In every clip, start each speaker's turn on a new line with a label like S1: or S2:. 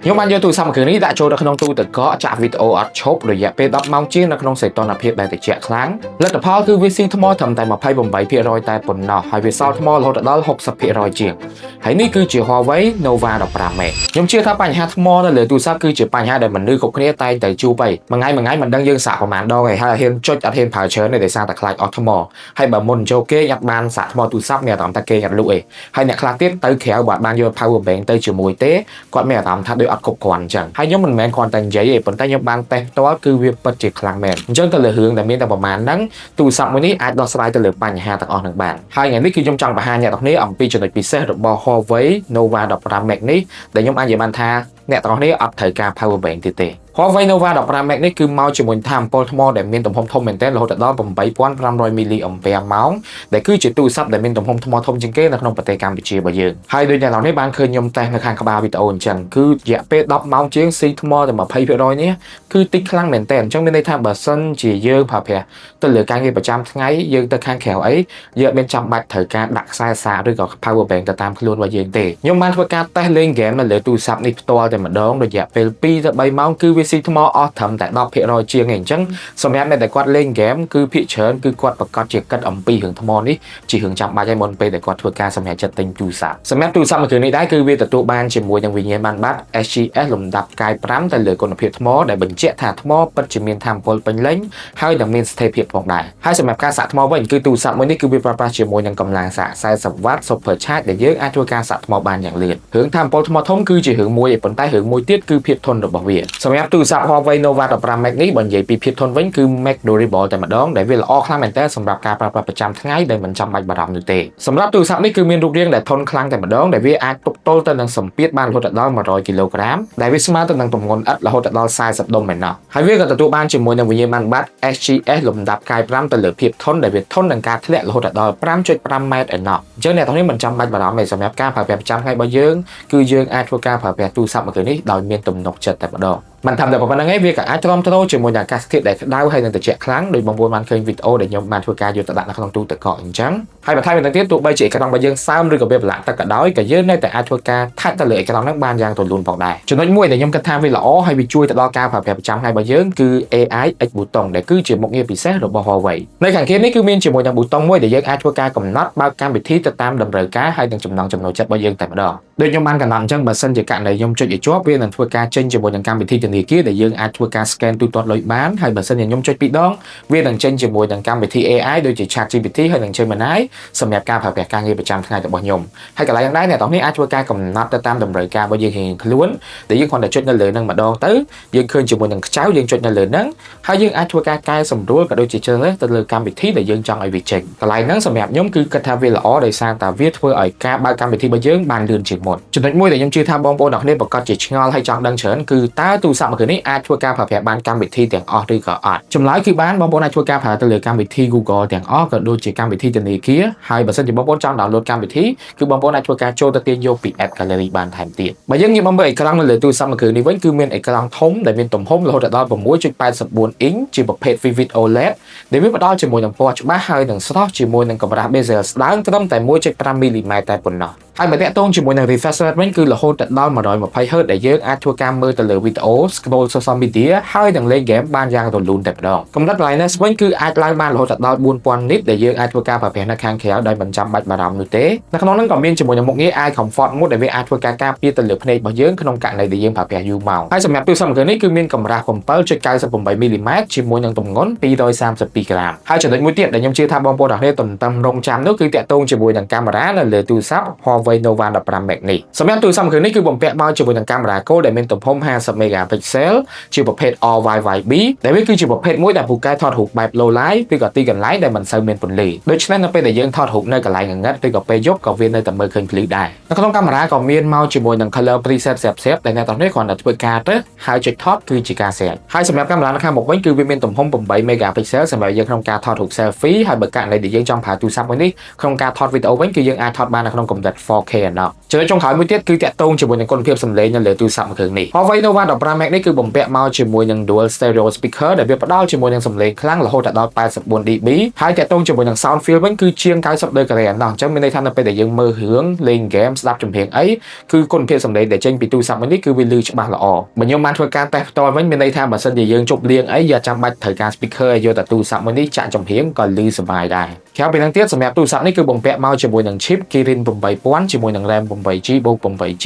S1: ខ្ញុំបានយកទូរស័ព្ទមួយគ្រឿងនេះដាក់ចូលទៅក្នុងទូទឹកកកចាក់វីដេអូអត់ឈប់រយៈពេល10ម៉ោងជាងនៅក្នុងសីតុណ្ហភាពដែលត្រជាក់ខ្លាំងលទ្ធផលគឺវាស៊ីថ្មត្រឹមតែ28%តែប៉ុណ្ណោះហើយវាសល់ថ្មរហូតដល់60%ជាងហើយនេះគឺជា Huawei Nova 15 Max។ ខ្ញុំជឿថាបញ្ហាថ្មនៅលើទូរស័ព្ទគឺជាបញ្ហាដែលមនុស្សគ្រប់គ្នាតែងតែជួបហើយមួយថ្ងៃមួយថ្ងៃមិនដឹងយើងសាកប្រហែលដងហើយហើយហ៊ានចុចអត់ហ៊ានប្រើច្រើនទេដោយសារតែខ្លាចអស់ថ្មហើយបើមុនចូលគេងអត់បានសាកថ្មទូរស័ព្ទមានអារម្មណ៍ថាគេងអត់លក់ឯងហើយអ្នកខ្លះទៀតទៅក្រៅបើអត់បានយក power bank ទៅជាមួយទេគាត់មានអារម្មណ៍ថាដូចអត់គ្រប់គ្រាន់អញ្ចឹងហើយខ្ញុំមិនមែនគ្រាន់តែនិយាយទេប៉ុន្តែខ្ញុំបានតេស្តផ្ទាល់គឺវាពិតជាខ្លាំងមែនអញ្ចឹងទៅលើរឿងដែលមានតែប្រហែលហ្នឹងទូរស័ព្ទមួយនេះអាចដោះស្រាយទៅលើបញ្ហាទាំងអស់ហ្នឹងបានហើយថ្ងៃនេះគឺខ្ញុំចង់បង្ហាញអ្នកទាំងគ្នាអំពីចំណុចពិសេសរបស់ Huawei Nova 15 Max នេះដែលខ្ញុំអាចនិយាយបានថាអ្នកទាំងអស់គ្នាអត់ត្រូវការ power bank ទៀតទេ។ Huawei Nova 15 Max នេះគឺមកជាមួយថាមពលថ្មដែលមានទំហំធំមែនទែនរហូតដល់8500 mAh ដែលគឺជាទូរស័ព្ទដែលមានទំហំថ្មធំជាងគេនៅក្នុងប្រទេសកម្ពុជារបស់យើងហើយដូចអ្នកនរនេះបានឃើញខ្ញុំតេស្តនៅខាងក្បាលវីដេអូអញ្ចឹងគឺរយៈពេល10ម៉ោងជាងស៊ីថ្មតែ20%នេះគឺតិចខ្លាំងមែនទែនអញ្ចឹងមានន័យថាបើសិនជាយើងប្រើប្រាស់ទៅលើការងារប្រចាំថ្ងៃយើងទៅខាងក្រៅអីយើងអត់មានចាំបាច់ត្រូវការដាក់ខ្សែសាកឬក៏ power bank ទៅតាមខ្លួនរបស់យើងទេខ្ញុំបានធ្វើការតេស្តលេងហ្គេមនៅលើទូរស័ព្ទនេះផ្ទាល់តែម្ដងរយៈពេល2ទៅ3ម៉ោងគឺវាស៊ីថ្មអស់ត្រឹមតែ10%ជាងឯងអញ្ចឹងសម្រាប់អ្នកដែលគាត់លេងហ្គេមគឺភាគច្រើនគឺគាត់ប្រកាសជាគិតអំពីរឿងថ្មនេះជារឿងចាំបាច់ហើយមុនពេលដែលគាត់ធ្វើការសម្រេចចិត្តទិញទូរស័ព្ទសម្រាប់ទូរស័ព្ទមួយគ្រឿងនេះដែរគឺវាទទួលបានជាមួយនឹងវិញ្ញាបនបត្រ SGS លំដាប់ផ្កាយ5ទៅលើគុណភាពថ្មដែលបញ្ជាក់ថាថ្មពិតជាមានថាមពលពេញលេញហើយនឹងមានស្ថិរភាពផងដែរហើយសម្រាប់ការសាកថ្មវិញគឺទូរស័ព្ទមួយនេះគឺវាប្រើប្រាស់ជាមួយនឹងកម្លាំងសាក40 W Super Charge ដែលយើងអាចធ្វើការសាកថ្មបានយ៉ាងលឿនរឿងថាមពលថ្មធំគឺជារឿងមួយឯប៉ុន្តែរឿងមួយទៀតគឺភាពធន់របស់វាសម្រាប់ទូរស័ព្ទ Huawei Nova 15 Max នេះបើនិយាយពីភាពធន់វិញគឺ Max Durable តែម្ដងដែលវាល្អខ្លាំងមែនទែនសម្រាប់ការប្រើប្រាស់ប្រចាំថ្ងៃដែលមិនចាំបាច់បារម្ភនោះទេសម្រាប់ទូរស័ព្ទនេះគឺមានរូបរាងដែលធន់ខ្លាំងតែម្ដងដែលវាអាចទប់ទល់ទៅនឹងសម្ពាធបានរហូតដល់100គីឡូក្រាមដែលវាស្មើទៅនឹងទម្ងន់ឥដ្ឋរហូតដល់40ដុំឯណោះហើយវាក៏ទទួលបានជាមួយនឹងវិញ្ញាបនបត្រ SGS លំដាប់ផ្កាយ5ទៅលើភាពធន់ដែលវាធន់នឹងការធ្លាក់រហូតដល់5.5ម៉ែត្រឯណោះអញ្ចឹងអ្នកទាំងនេះមិនចាំបាច់បារម្ភទេសម្រាប់ការប្រើប្រាស់ប្រចាំថ្ងៃរបស់យើងគឺយើងអាចធ្វើការប្រើប្រាស់ទូរស័ព្ទមួយគ្រឿងនេះដោយមានទំនុកចិត្តតែម្ដងមិនធម្មតាប៉ុណ្្នឹងឯងវាក៏អាចទ្រាំទ្រជាមួយនឹងអាកាសធាតុដែលក្តៅហើយនឹងត្រជាក់ខ្លាំងដោយបងប្អូនបានឃើញវីដេអូដែលខ្ញុំបានធ្វើការយកទៅដាក់នៅក្នុងទូទឹកកកអញ្ចឹងហើយបន្ថែមពីនឹងទៀតទោះបីជាអេក្រង់របស់យើងសើមឬក៏វាប្រឡាក់ទឹកក៏ដោយក៏យើងនៅតែអាចធ្វើការ touch ទៅលើអេក្រង់ហ្នឹងបានយ៉ាងទលូនផងដែរចំណុចមួយដែលខ្ញុំគិតថាវាល្អហើយវាជួយទៅដល់ការប្រើប្រាស់ប្រចាំថ្ងៃរបស់យើងគឺ AI X button ដែលគឺជាមុខងារពិសេសរបស់ Huawei។ នៅខាងគេនេះគឺមានជាមួយនឹងប៊ូតុងមួយដែលយើងអាចធ្វើការកំណត់បើកកម្មវិធីទៅតាមតម្រូវការហើយនឹងចំណង់ចំណូលចិត្តរបស់យើងតែម្ដងដូចខ្ញុំបានកំណត់អញ្ចឹងបើសិនជាករណីខ្ញុំចុចឲ្យជាប់វានឹងធ្វើការចេញជាមួយនឹងកម្មវិធីធនាគារដែលយើងអាចធ្វើការ scan ទូទាត់លុយបានហើយបើសិនជាខ្ញុំចុចពីរដងវានឹងចេញជាមួយនឹងកម្មវិធី AI ដូចជា ChatGPT ហើយនិង Gemini សម្រាប់ការប្រើប្រាស់ការងារប្រចាំថ្ងៃរបស់ខ្ញុំហើយកន្លែងហ្នឹងដែរអ្នកទាំងនេះអាចធ្វើការកំណត់ទៅតាមតម្រូវការរបស់យើងរៀងៗខ្លួនដែលយើងគ្រាន់តែចុចនៅលើហ្នឹងម្ដងទៅយើងឃើញជាមួយនឹងខ្ចៅយើងចុចនៅលើហ្នឹងហើយយើងអាចធ្វើការកែសម្រួលក៏ដូចជាជ្រើសរើសទៅលើកម្មវិធីដែលយើងចង់ឲ្យវាចេញកន្លែងហ្នឹងសម្រាប់ខ្ញុំគឺគិតថាវាល្អដោយសារតែវាធ្វើឲ្យការបើកកម្មវិធីរបស់យើងបានលឿនជាងមុនចំណុចមួយដែលខ្ញុំជឿថាបងប្អូនទាំងគ្នាប្រកាសជាឆ្ងល់ហើយចង់ដឹងច្រើនគឺតើទូរស័ព្ទមួយគ្រឿងនេះអាចធ្វើការប្រើប្រាស់បានកម្មវិធីទាំងអស់ឬក៏អត់ចម្លើយគឺបានបងប្អូនអាចធ្វើការប្រើទៅលើកម្មវិធី Google ទាំងអស់ក៏ដូចជាកម្មវិធីធនាគារហើយបើសិនជាបងប្អូនចង់ download កម្មវិធីគឺបងប្អូនអាចធ្វើការចូលទៅទាញយកពី App Gallery បានថែមទៀតបើយើងងាកមកមើលអេក្រង់នៅលើទូរស័ព្ទមួយគ្រឿងនេះវិញគឺមានអេក្រង់ធំដែលមានទំហំរហូតដល់6.84អ៊ីងជាប្រភេទ Vivid OLED ដែលវាផ្ដល់ជាមួយនឹងពណ៌ច្បាស់ហើយនឹងស្រស់ជាមួយនឹងកម្រាស់ bezel ស្ដើងត្រឹមតែ1.5មីលីម៉ែត្រតែប៉ុណ្ណោះហើយបើតាក់ទងជាមួយនឹង refresh rate វិញគឺរហូតទៅដល់ 120 Hz ដែលយើងអាចធ្វើការមើលទៅលើវីដេអូ scroll social media ហើយនឹងលេង game បានយ៉ាងរលូនតែម្ដងកម្រិត brightness វិញគឺអាចឡើងបានរហូតដល់4000 nit ដែលយើងអាចធ្វើការប្រើប្រាស់នៅខាងក្រៅដោយមិនចាំបាច់បារម្ភនោះទេនៅក្នុងនោះក៏មានជាមួយនឹងមុខងារ Eye Comfort Mode ដែលវាអាចធ្វើការការពារទៅលើភ្នែករបស់យើងក្នុងករណីដែលយើងប្រើប្រាស់យូរម៉ោងហើយសម្រាប់ទូរស័ព្ទមួយគ្រឿងនេះគឺមានកម្រាស់7.98មីលីម៉ែត្រជាមួយនឹងទម្ងន់232ក្រាមហើយចំណុចមួយទៀតដែលខ្ញុំជឿថាបងប្អូនទាំងគ្នាទន្ទឹមរង់ចាំនោះគឺតាក់ទងជាមួយនឹងកាមេរ៉ានៅលើទូរស័ព្ទ Huawei Nova 15 Max នេះសម្រាប់ទូរស័ព្ទមួយគ្រឿងនេះគឺបំពាក់មកជាមួយនឹងកាមេរ៉ាគោលដែលមានទំហំ50 megapixel ជាប្រភេទ RYYB ដែលវាគឺជាប្រភេទមួយដែលពូកែថតរូបបែប low light ឬក៏ទីកន្លែងដែលមិនសូវមានពន្លឺដូច្នេះនៅពេលដែលយើងថតរូបនៅកន្លែងងងឹតឬក៏ពេលយប់ក៏វានៅតែមើលឃើញភ្លឺដែរនៅក្នុងកាមេរ៉ាក៏មានមកជាមួយនឹង color preset ស្រាប់ៗដែលអ្នកទាំងនេះគ្រាន់តែធ្វើការទៅហើយចុចថតគឺជាការស្រេចហើយសម្រាប់កាមេរ៉ានៅខាងមុខវិញគឺវាមានទំហំ8 megapixel សម្រាប់យើងក្នុងការថតរូប selfie ហើយបើករណីដែលយើងចង់ប្រើទូរស័ព្ទមួយនេះក្នុងការថតវីដេអូវិញគឺយើងអាចថតបាននៅក្នុងកម្រិត 4 4K ឯណោះចំណុចចុងក្រោយមួយទៀតគឺតាក់ទងជាមួយនឹងគុណភាពសំឡេងនៅលើទូរស័ព្ទមួយគ្រឿងនេះ Huawei Nova 15 Max នេះគឺបំពាក់មកជាមួយនឹង Dual Stereo Speaker ដែលវាផ្ដល់ជាមួយនឹងសំឡេងខ្លាំងរហូតដល់ 84 dB ហើយតាក់ទងជាមួយនឹង sound feel វិញគឺជាង90ដឺក្រេឯណោះអញ្ចឹងមានន័យថានៅពេលដែលយើងមើលរឿងលេងហ្គេមស្ដាប់ចម្រៀងអីគឺគុណភាពសំឡេងដែលចេញពីទូរស័ព្ទមួយនេះគឺវាឮច្បាស់ល្អបើខ្ញុំបានធ្វើការតេស្តផ្ទាល់វិញមានន័យថាបើសិនជាយើងជប់លៀងអីយើងចាំបាច់ត្រូវការ speaker ឲ្យយកតែទូរស័ព្ទមួយនេះចាក់ចម្រៀងក៏ឮសប្បាយដែរក្រៅពីហ្នឹងទៀតសម្រាប់ទូរស័ព្ទនេះគឺបំពាក់មកជាមួយនឹង chip Kirin 8000ជាមួយនឹង RAM 8 GB បូក 8 GB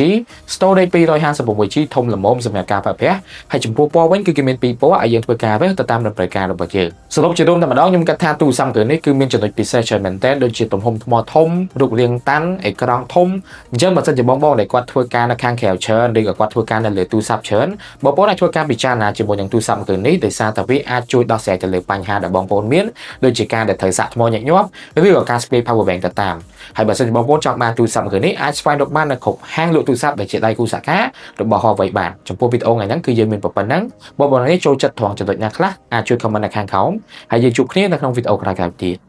S1: storage 256 GB ធំល្មមសម្រាប់ការប្រើប្រាស់ហើយចំពោះពណ៌វិញគឺគេមានពីរពណ៌ឲ្យយើងធ្វើការរើសទៅតាមតម្រូវការរបស់យើងសរុបជារួមតែម្ដងខ្ញុំគិតថាទូរស័ព្ទគ្រឿងនេះគឺមានចំណុចពិសេសច្រើនមែនទែនដូចជាទំហំថ្មធំរូបរាងតាន់អេក្រង់ធំអញ្ចឹងបើសិនជាបងបងដែលគាត់ធ្វើការនៅខាងក្រៅច្រើនឬក៏គាត់ធ្វើការនៅលើទូរស័ព្ទច្រើនបងប្អូនអាចធ្វើការពិចារណាជាមួយនឹងទូរស័ព្ទគ្រឿងនេះដោយសារតែវាអាចជួយដោះស្រាយទៅលើបញ្ហាដែលបងប្អូនមានដូចជាការដែលត្រូវសាកថ្មញឹកញាប់ឬក៏ការស្ពាយ power bank ទៅតាមហើយបើសិនជាបងប្អូនចង់បានទូរស័ព្ទគ្រឿងនេះអាចស្វែងរកបាននៅគ្រប់ហាងលក់ទូរស័ព្ទដែលជាដៃគូសហការរបស់ Huawei បានចំពោះវីដេអូថ្ងៃហ្នឹងគឺយើងមានប៉ុណ្ណឹងបងប្អូននេះចូលចិត្តត្រង់ចំណុចណាខ្លះអាចជួយ comment នៅខាងក្រោមហើយយើងជួបគ្នានៅក្នុងវីដេអូក្រោយៗទៀត។